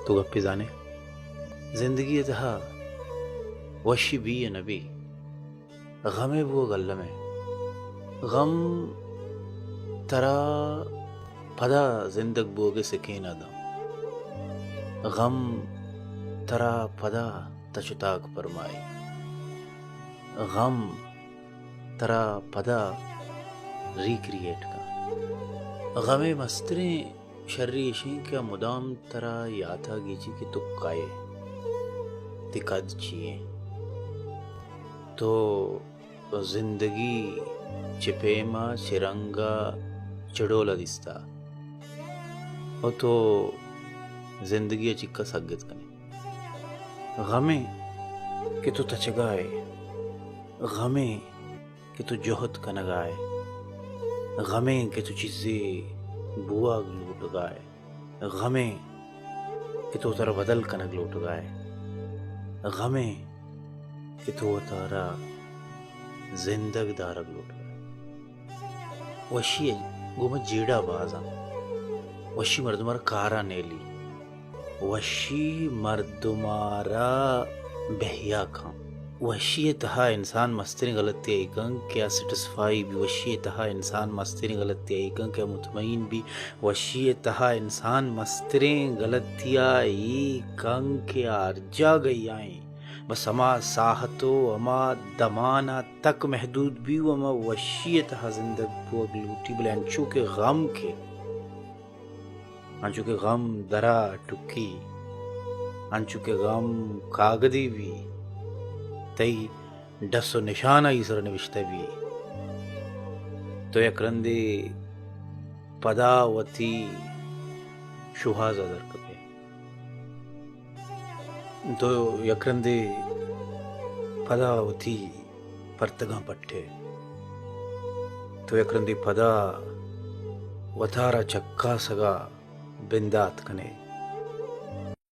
تو گپے زانے؟ زندگی ءِ تہا وشی بی یا نہ بی، غمے بوگ الم ءَ۔ غم ترا پدا زندگ بوگ ءِ سکین ءَ داں۔ غم ترا پدا تچ ءُ تاک پرمائی۔ غم ترا پدا ریکریئیٹ کن۔ غم ءِ مستریں شری ایش اِنت کہ آ مدام ترا یات ءَ گیجی کہ تو کئے، تئی کد چی اِنت، تو زندگی چہ پیم ءَ چہ رنگ ءَ چہ ڈول ءَ دیستہ ءُ تو زندگی ءَ چنکس اگت کن ئے۔ غم اِنت کہ تو تچگ ءَ ئے، غم اِنت کہ تو جہد کنگ ءَ ئے، غم اِنت کہ تو چیزے بوگ لوٹگ ءَ ئے، غم اِنت کہ تو وتارا بدل کنگ لوٹگ ءَ ئے، غم اِنت کہ تو وتارا زندگ دارگ لوٹگ ءَ ئے۔ وشی ءَ گوں ما جیڑہ باز اَنت۔ وشی مردم ءَ را کار ءَ نیلی۔ وشی مردم ءَ را بہیا کن۔ وشی ءِ تہا انسان مستریں غلطی ءَ اے کن کہ آ سیٹسفائی بی۔ وشی ءِ تہا انسان مستریں غلطی ءَ اے کن کہ آ مطمئن بی۔ وشی ءِ تہا انسان مستریں غلطی ءَ اے کن کہ آ ہر جاگہ ءَ ایں، بس ہما ساہت ءُ ہما دمان ءَ تک محدود بی ءُ ہما وشی ءِ تہا زندگ بوگ لوٹی، بلے انچو کہ غم کہ انچو کہ غم درا ٹکی، انچو کہ غم کاگدے بی، تئی ڈس ءُ نشان آئی سر ءَ نبشتہ بی، تو یک رندے پدا وتی شوہاز ءَ در کپے۔ تو یک رندے پدا وتی پرتگاں پٹے۔ تو یک رندے پدا وتارا چکاسگ ءَ بندات کنے۔